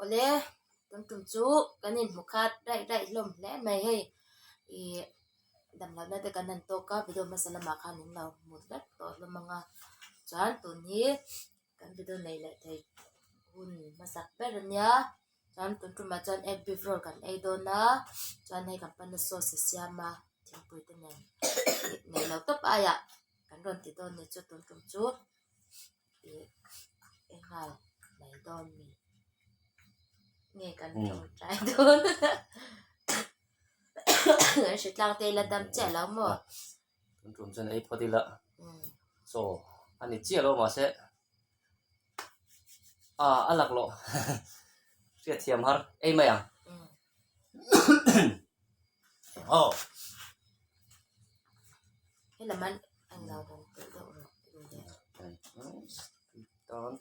Awle, tun tum chu kan inhmu khat raih raih hlawm hle mai hei. Ih damlohna te kan han tawk a, video hmasa lamah khan in lo hmu vek tawh hlawm ang a. Chuan tun hi kan video nei leh thei hun hmasak ber a nia. Chuan tun tumah chuan egg beef roll kan ei dawn a, chuan hei kan pana sauce a siam a, thingpui te nen nei lo tawp aiah kan rawn ti dawn ni chu tun tum chu. Ih enghal mai dawn mi nge kan tawngtai dawn kan hre tlang te ila dam chiah lo maw tun tum chuan ei phawt ila chaw a ni chiah lo mahse a a lak loh hriatthiam har ei mai ang aw helam an an lo rawn telh deuh rawh Tan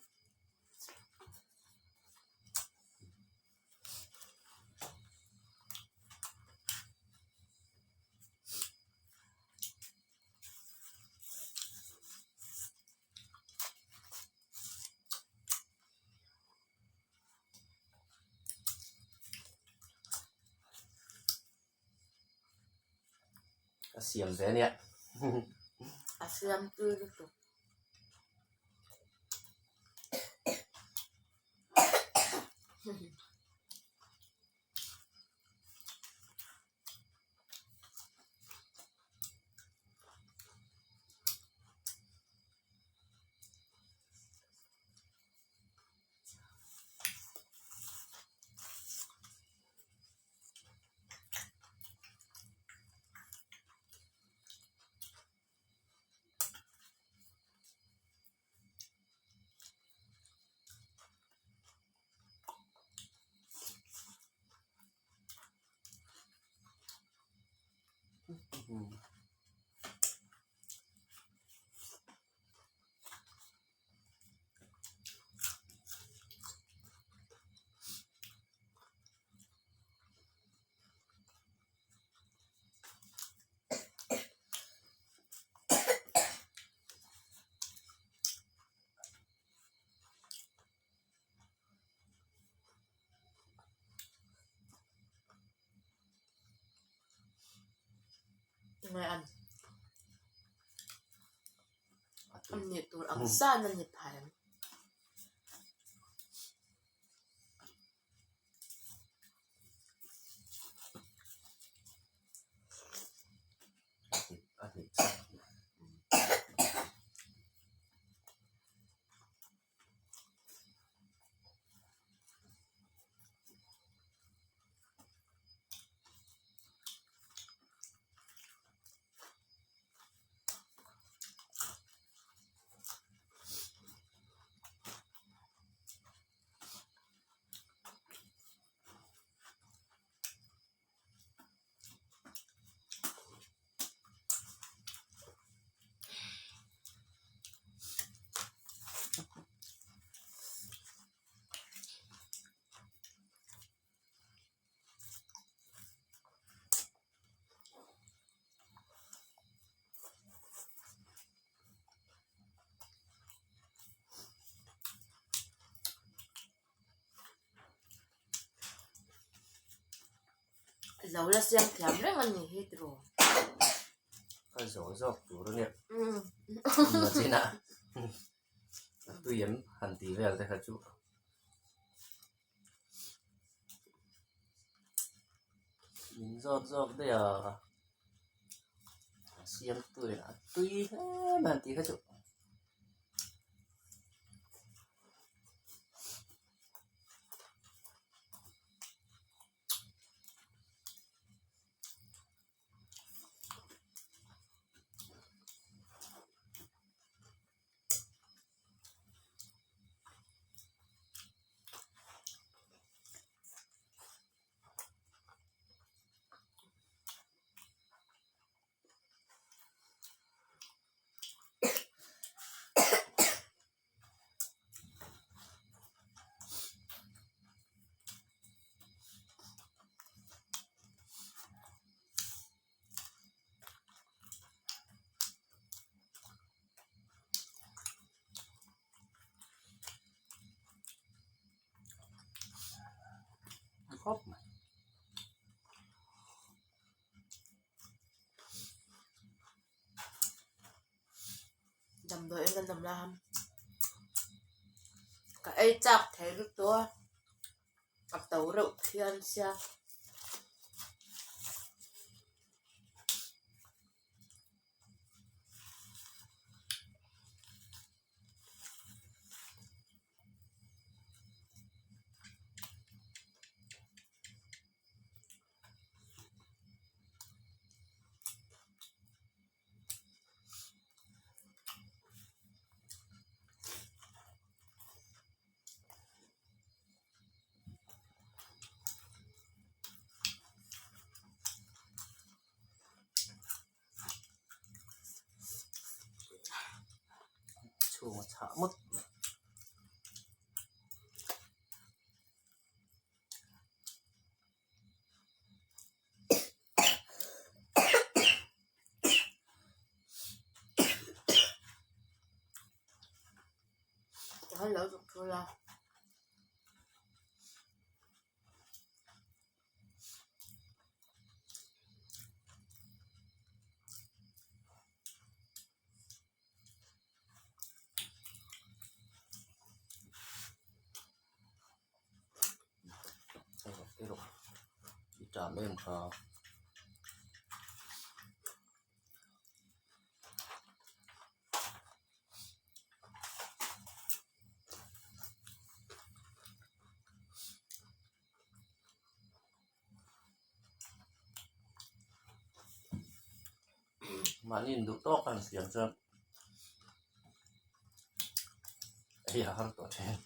A siam ve ania. A siam tui lutuk. An nih tur ang san a ni phai ang. Lo la siam thiam reng a ni hi tiraw. Ka zawh zawk tur a nia. Nachinah a tui em han tih vel te kha chu. Min zawt zawk daih a, a siam tui a tui hle mai han tih kha chu. Damdawiin kan awm lai khan ka ei chak thei lutuk a, a to reuh phian sia. Chhung a chhah ngawt mai. Hello zuk thul a. I ṭam em kha. Mahni induh tawk a han siam chuan hei a har tawh thin.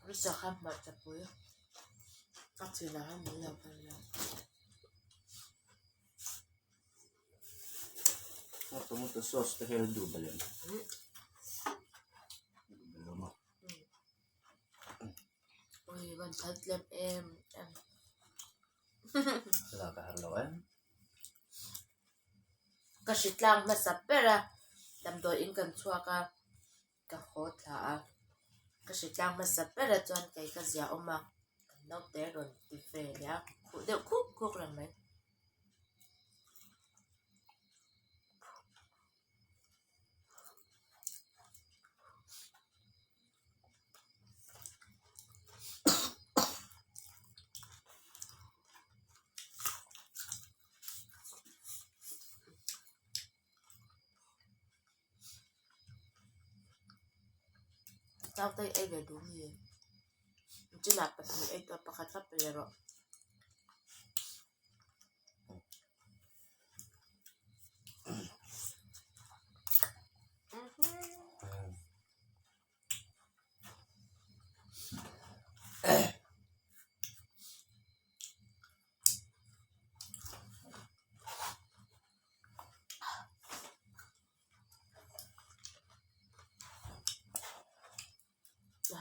Risa kha hmarcha pui a chhin ah khan min lo kal a. Tomato sauce te hian duh belh em? Duh belh awm a. Ui van thal tlem em em. Lak a har lo em. Ka hri tlang hmasa ber a, damdawiin kan chhuak a, ka haw thla a, ka hri tlang hmasa ber a chuan kei ka zia awm a, kan naute rawn ti ve leh a, khuh deuh khuk khuk reng mai. Naute ei ve duh mi chinah pahnih ei tawh pakhat kha pe leh rawh.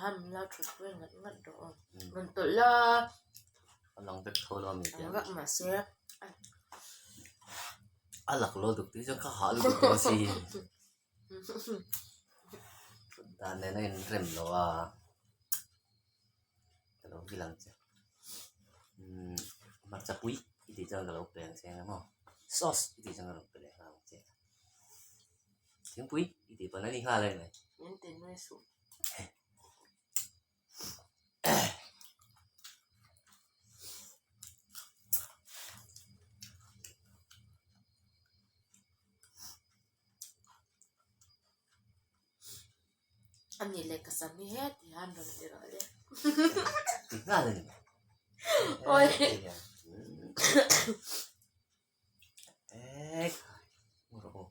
Ham la thut pui ngat ngat rawh aw. Rawn tawlh la. A lang vek tho lo a mi Ang vak mahse. A lak lo duk tih chuan ka hah lutuk dawn si. Dan nen a inrem lo a. Ka lo vil ang che. Umm hmarcha pui i tih chuan ka lo pe ang che ang emaw sauce i tih chuan ka rawn pe leh nghal ang che. Thingpui i tih pawn a ni nghal a ni mai. Min ti nui suh. A ni leh ka sam hi heti hian rawn ti rawh le. Ti nghal a ni mai. Awi. Ek. Mu rawh aw.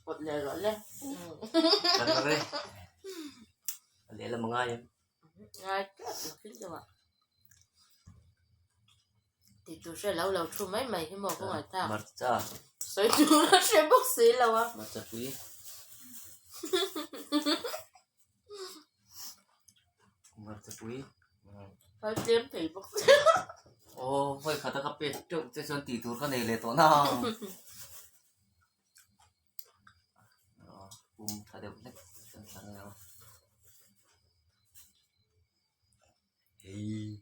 Pawt leh rawh le. Kan re. A lehlam a ngai em? Ngai tlat lo thil deuh ah. Tih tur hre lo lo thu mai mai hi maw kawngah tak. Hmarcha. Sawi tur a hre bawk si lo a. Hmarcha pui. Hmarcha pui. Phal tlem thei bawk si. Aw vawi khat a ka pek teuh che chuan tih tur ka nei leh tawh na. Pum tha deuh hlek kan thlang anga. Hei.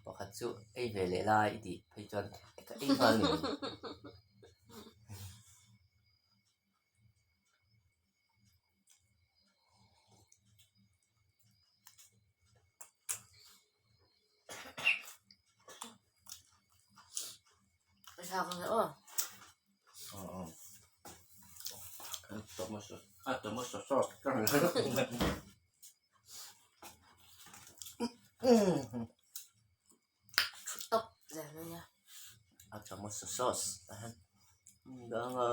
Pakhat chu ei ve leh lai i tih phei chuan ka ei nghal ni. Tawp zel mai a. A tomato sauce danga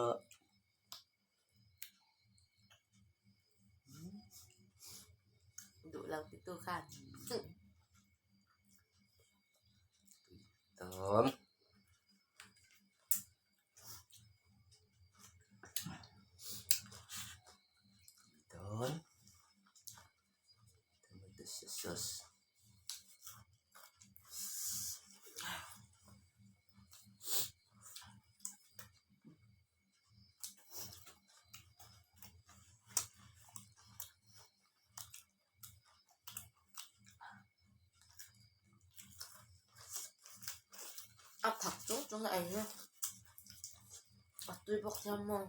Duh lo ti tu khan. Tawn. Tawn. Tomato sauce. A thak chung chung a ei hi a tui bawk hian maw.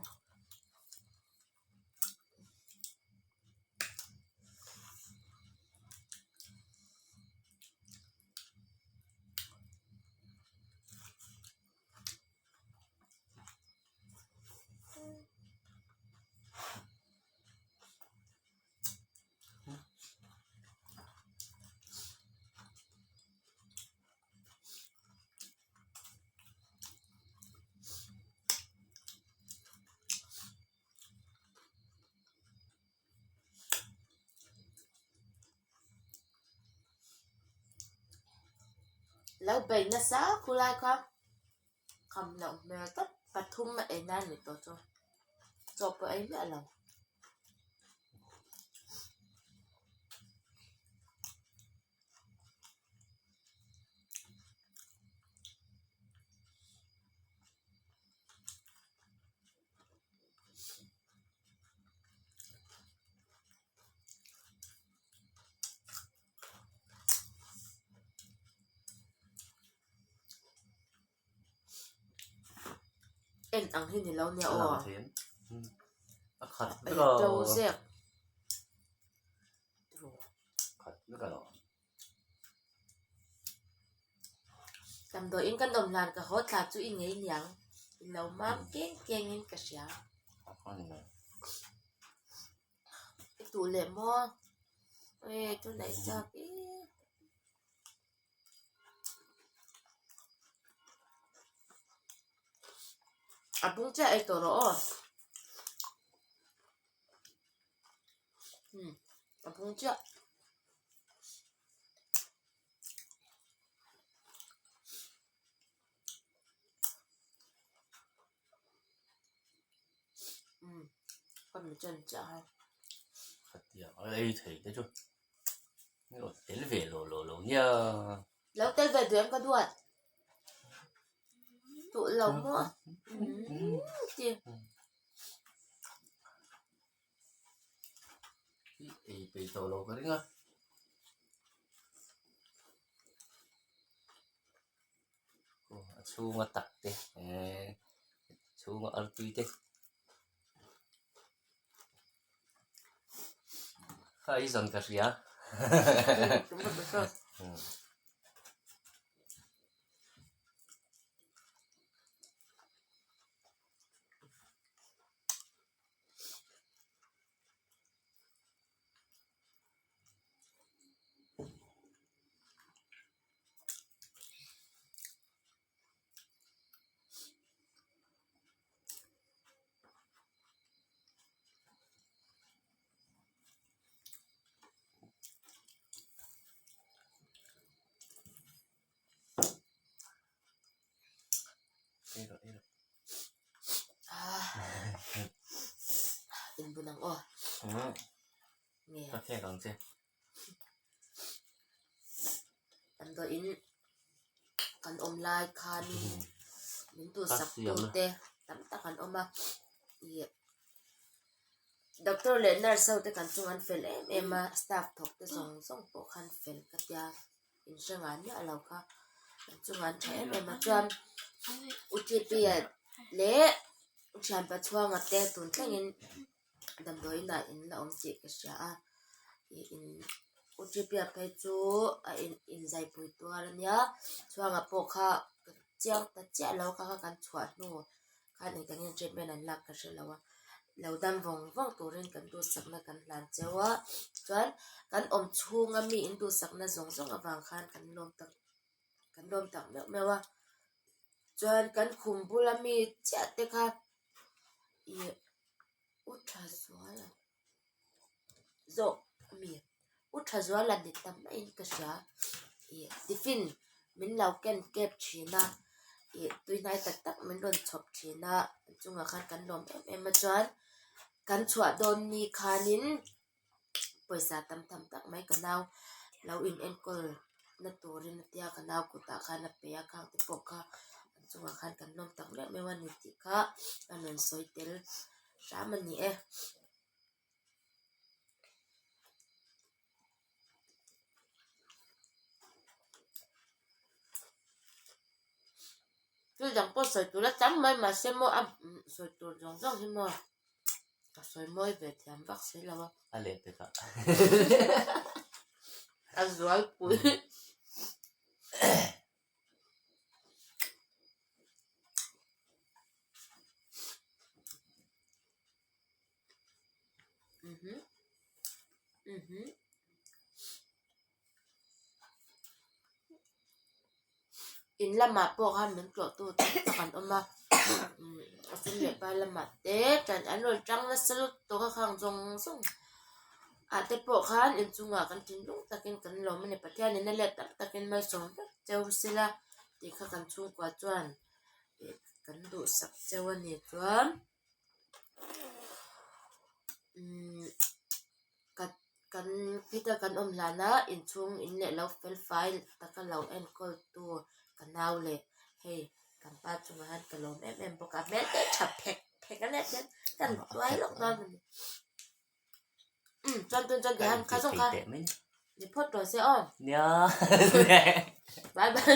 Lo bei nasa khulai kha kham loh hmel tawp pathum a en a ni tawh chu chaw pawh ei miah lo. En ang hi ni lo nia aw. A khat vek a. To zek. Khat vek a lo. Damdawiin kan awm hlan ka haw thla chu i ngei niang. I lo mam keng keng in ka hria. I tuh leh maw? E tunah i chak e. A bung chiah ei tawh rawh aw. Hmm, a bung chiah. Hmm, ka mi chen chiah hai. Khatia ei thei te chu. Lo tel ve lo lo lo nia. Lo tel ve duh em ka duat. Duh lo maw? Ti. Ei peih tawh lo ka ring a. A chhunga tak te chhunga artui te. Kha i zawn ka hria. ang aw. Nge. Ka khek ang che. Damdawiin kan awm lai khanin min duhsak tute tam tak an awm a. Ih doctor leh nurse ho te kan chung an fel em em a, staff thawk te zawng zawng pawh khan fel ka tia in hre ngai miah lo kha. An chungah an tha em em a chuan U T P a leh U Thianpa chhuanga te tun thlengin damdawiin ah in la awm tih ka hria a ih in U T P a phei chu a in inzaipui tuar a nia chhuanga pawh kha ka chiang ta chiah lo kha kha kan chhuah hnu khan engtin nge treatment an lak ka hre lo a lo dam vawng vawng turin kan duhsakna kan hlan cheu a chuan kan awm chhunga mi in duhsakna zawng zawng avang khan kan lawm tak kan lawm tak meuh meuh a chuan kan khum bula mi chiah te kha ih u tha zual a zawk ami u tha zual a ni ta maiin ka hria ih tiffin min lo ken kep thin a ih tui hnai tak tak min rawn chhawp thin a chungah khan kan lawm em em a chuan kan chhuah dawn ni khanin pawisa tam tham tak mai ka nau lo in enkawl na turin a tia ka nau kutah khan a pe a khang te pawh kha an chungah khan kan lawm tak meuh meuh a ni tih kha a rawn sawi tel hram a ni e. Thil dang pawh sawi tur a tam mai mahse maw a sawi tur zawng zawng hi maw. Ka sawi mawi ve thiam vak si lo a. A leh pek a. A zual pui. Mhm. Mhm. In lamah pawh khan min tlawh tu tam tak an awm a umm a sum leh pai lamah te tan an rawn tang nasa lutuk a khang zawng zawng ah te pawh khan inchungah kan thinlung takin kan lawm a ni Pathianin a let tam takin malsawm vek cheu sela tih kha kan chhungkua chuan ih kan duhsak cheu a ni chuan umm ka kan khita kan awm hlan a inchhung in leh lo fel fai taka lo enkawl tu ka nau leh hei kan pa chungah hian ka lawm em em bawk a hmel te tha phek phek a nia tihian kan tuai lawk dawn a ni umm chuan tun chuan tihian kha zawng kha ni phawt rawh se aw nia bye bye.